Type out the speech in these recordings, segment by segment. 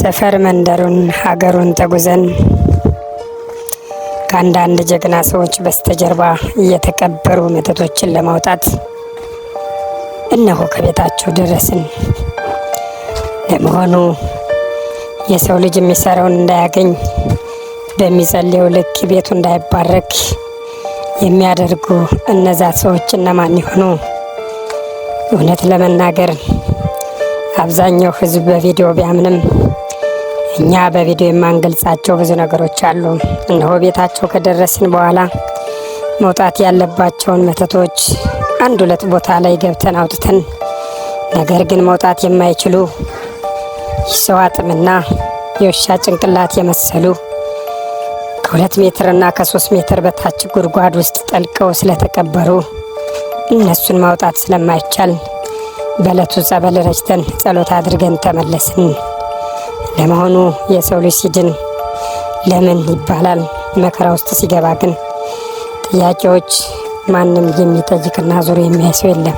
ሰፈር መንደሩን ሀገሩን ተጉዘን ከአንዳንድ ጀግና ሰዎች በስተጀርባ እየተቀበሩ መተቶችን ለማውጣት እነሆ ከቤታቸው ደረስን። ለመሆኑ የሰው ልጅ የሚሰራውን እንዳያገኝ፣ በሚጸልየው ልክ ቤቱ እንዳይባረክ የሚያደርጉ እነዛ ሰዎች እነማን ይሆኑ? እውነት ለመናገር አብዛኛው ሕዝብ በቪዲዮ ቢያምንም እኛ በቪዲዮ የማንገልጻቸው ብዙ ነገሮች አሉ። እነሆ ቤታቸው ከደረስን በኋላ መውጣት ያለባቸውን መተቶች አንድ ሁለት ቦታ ላይ ገብተን አውጥተን፣ ነገር ግን መውጣት የማይችሉ የሰው አጥምና የውሻ ጭንቅላት የመሰሉ ከ2 ሜትርና ከ3 ሜትር በታች ጉድጓድ ውስጥ ጠልቀው ስለተቀበሩ እነሱን ማውጣት ስለማይቻል በዕለቱ ጸበል ረጭተን ጸሎት አድርገን ተመለስን። ለመሆኑ የሰው ልጅ ሲድን ለምን ይባላል? መከራ ውስጥ ሲገባ ግን ጥያቄዎች ማንም የሚጠይቅና ዞሮ የሚያይ ሰው የለም።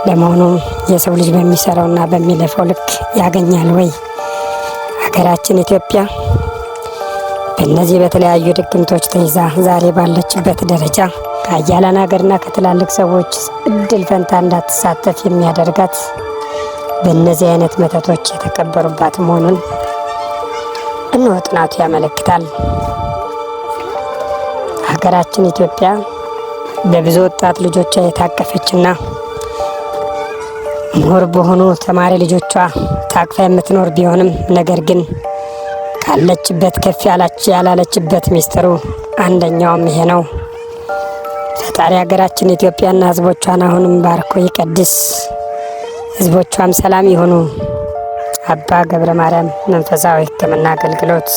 ለመሆኑ የሰው ልጅ በሚሰራውና በሚለፋው ልክ ያገኛል ወይ? ሀገራችን ኢትዮጵያ በእነዚህ በተለያዩ ድግምቶች ተይዛ ዛሬ ባለችበት ደረጃ ከኃያላን ሀገርና ከትላልቅ ሰዎች እድል ፈንታ እንዳትሳተፍ የሚያደርጋት በእነዚህ አይነት መተቶች የተቀበሩባት መሆኑን እነሆ ጥናቱ ያመለክታል። ሀገራችን ኢትዮጵያ በብዙ ወጣት ልጆቿ የታቀፈችና ምሁር በሆኑ ተማሪ ልጆቿ ታቅፋ የምትኖር ቢሆንም፣ ነገር ግን ካለችበት ከፍ ያላለችበት ሚስጥሩ አንደኛውም ይሄ ነው። ፈጣሪ ሀገራችን ኢትዮጵያና ሕዝቦቿን አሁንም ባርኮ ይቀድስ፣ ሕዝቦቿም ሰላም ይሁኑ። አባ ገብረ ማርያም መንፈሳዊ ሕክምና አገልግሎት።